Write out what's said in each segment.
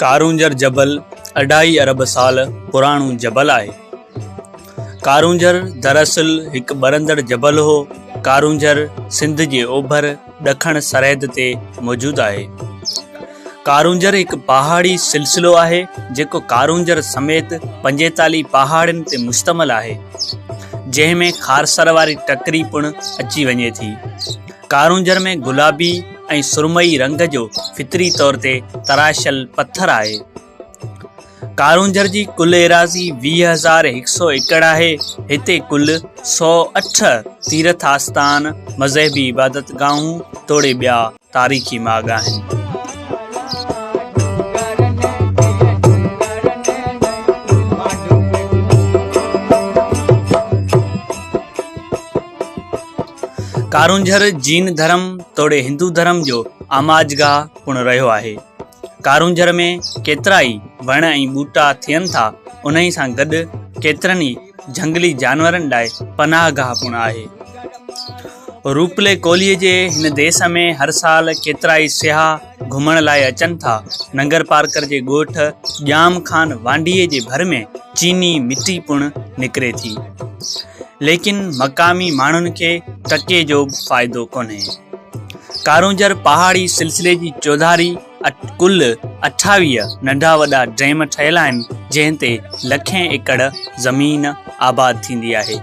ڪارونجهر جبل اڍائي ارب سال پراڻو جبل آهي. ڪارونجهر دراصل هڪ ٻرندڙ جبل هو. ڪارونجهر سنڌ جي اوڀر ڏکڻ سرحد تي موجود آهي. ڪارونجهر هڪ پهاڙي سلسلو آهي، جيڪو ڪارونجهر سميت 45 پهاڙين تي مشتمل آهي، جنهن ۾ کارسر واري ٽڪري پڻ اچي وڃي ٿي. ڪارونجهر ۾ گلابي ۽ سرمئي رنگ جو فطري طور تي تراشيل پٿر آهي. ڪارونجهر جي ڪل ايراضي 20,100 ايڪڙ آهي. هتي ڪل 108 تيرٿ آستان، مذهبي عبادتگاهون توڙي ٻيا تاريخي ماڳ آهن. ڪارونجهر جين ڌرم توڙي هندو ڌرم جو آماجگاهه پڻ رهيو آهي. ڪارونجهر ۾ ڪيترائي وڻ ۽ ٻوٽا ٿين ٿا، انهي سان گڏ ڪيترن ئي جهنگلي جانورن لاء پناهه گاهه پڻ آهي. روپلي ڪولهي جي هن ديس ۾ هر سال ڪيترائي سياح گهمڻ لاء اچن ٿا. ننگرپارڪر جي ڳوٺ ڄام خان وانڍيي جي ڀر ۾ چيني مٽي پڻ نڪري ٿي. ليڪن مقامي ماڻهن کي ٽڪي جو به فائدو ڪونهي. ڪارونجهر پهاڙي سلسلي جي چوڌاري ڪل 28 ننڍا وڏا ڊيم ٺهيل آهن، جنهن تي لکين ايڪڙ زمين آباد ٿيندي آهي.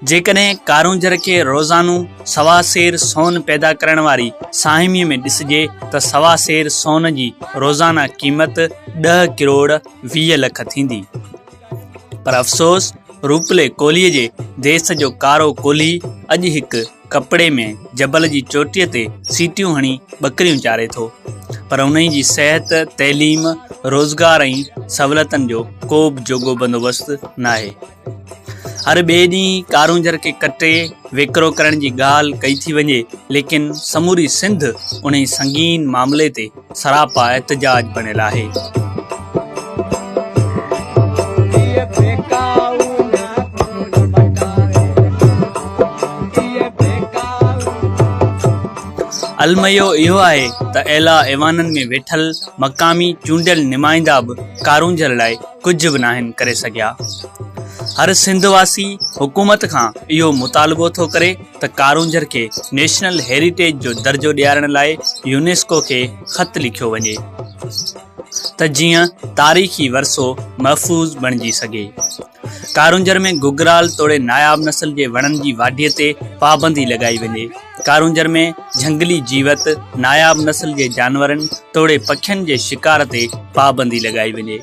جيڪڏهن ڪارونجهر کي روزانو سوا سير سون پيدا ڪرڻ واري ساهميء ۾ ڏسجي ته سوا سير سون جي روزانه قيمت ڏهه ڪروڙ 20 لک ٿيندي. پر افسوس روپلي ڪولهيء جي ديس جو ڪارو ڪولهي اڄ هڪ ڪپڙي ۾ جبل جي چوٽيء تي سيٽيون هڻي ٻڪريون چاري ٿو پر انهي جي صحت، تعليم، روزگار ۽ سهولتن جو ڪو به جوڳو بندوبست ناهي. هر ٻئي ڏينهن ڪارونجهر کي ڪٽي ويڪرو ڪرڻ جي ڳالهه ڪئي ٿي وڃي ليڪن سموري سنڌ انهي سنگين معاملي تي سراپا احتجاج بڻيل آهي. الميو اهو آهي ته اعليٰ ايوانن ۾ ويٺل مقامي چونڊيل نمائندا به ڪارونجهر لاء ڪجهه به ناهن ڪري سگهيا. هر سنڌ واسي حڪومت کان اهو مطالبو ٿو ڪري ته ڪارونجهر کي نيشنل هيريٽيج جو درجو ڏيارڻ لاء يونيسڪو کي خط لکيو وڃي ته جيئن تاريخي ورثو محفوظ بڻجي سگهي. ڪارونجهر ۾ گگرال توڙي ناياب نسل جي وڻن جي واڍي تي پابندي لڳائي وڃي. ڪارونجهر ۾ جهنگلي جيوت، ناياب نسل جي جانورن توڙي پکين جي شڪار تي پابندي لڳائي وڃي.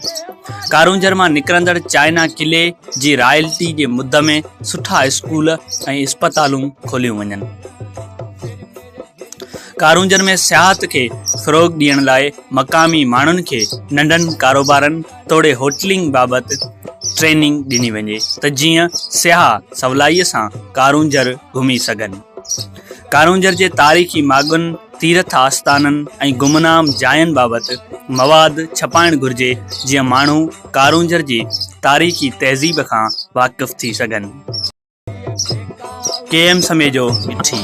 ڪارونجهر مان نڪرندڙ چائنا قلعي جي رائلٽي جي مد ۾ سٺا اسڪول ۽ اسپتالون کوليون وڃن. ڪارونجهر ۾ سياحت کي فروغ ڏيڻ لاء مقامي ماڻهن کي ننڍن ڪاروبارن توڙي هوٽلنگ بابت ٽريننگ ڏني وڃي ته جيئن سياح سولائي سان ڪارونجهر گهمي سگهن. ڪارونجهر جي تاريخي ماڳن، تيرٿ آستانن ۽ گمنام جاين بابت مواد ڇپائڻ گهرجي جيئن ماڻهو ڪارونجهر جي تاريخي تهذيب کان واقف ٿي سگهن. ڪي ايم سميجو، مٺي.